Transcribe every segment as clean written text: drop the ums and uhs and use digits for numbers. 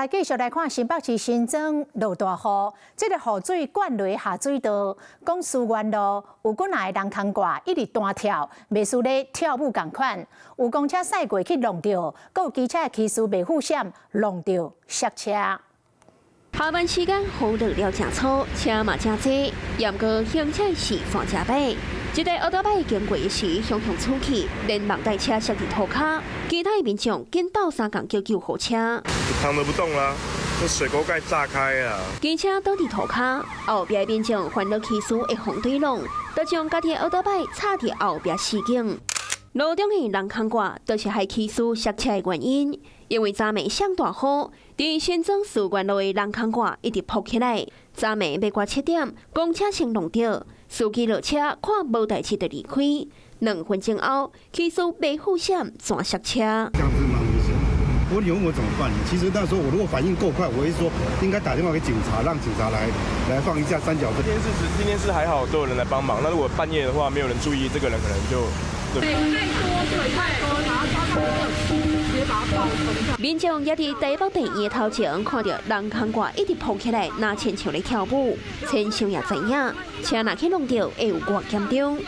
來繼續來看新北市新莊落大雨，這个雨水灌落下水道，講思源路有幾若个人空掛一直彈跳，袂輸咧跳舞仝款。有公車駛過去挵著，閣有機車的騎士袂負險挵著摔車。下班時間雨落了誠粗，車嘛誠濟，毋過行車示範誠歹。一台歐多擺經過時，雄雄出去，連夢帶車摔佇塗跤，其他民眾緊鬥相共叫救護車。躺著不動啦，這水溝蓋炸開啊！機車倒佇塗跤，後壁民眾煩惱騎士會予對挵，就將家己的歐多擺插佇後壁示警。路中的人空掛，就是害騎士摔車的原因。因為昨暝上大雨，佇新莊思源路的人空掛一直浮起來。昨暝欲過7點，公車先挵著，司機落車看無代誌就離開。2分鐘後，騎士袂負險全摔車。這樣子蠻危險。不過你問我怎麼辦？其實那時候我如果反應夠快，我會說應該打電話給警察，讓警察來放一下三角燈。今天是還好都有人來幫忙。那如果半夜的話，沒有人注意，這個人可能就。水太多，水太多，然後加上直接把它爆衝。民眾也佇台北病院頭前看著人空掛一直浮起來，若親像咧跳舞，親像也知影，車若去挵著會有偌嚴重。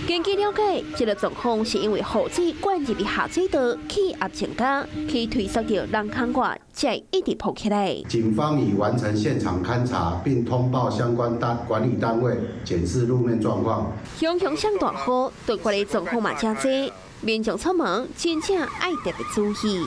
根據了解，這个狀況是因為雨水灌入去下水道，氣壓增加，去推捒著人空蓋，才會一直浮起來。警方已完成現場勘查，並通報相關單管理單位檢視路面狀況。雄雄上大雨，突發的狀況嘛誠濟，民眾出門真正愛特別注意。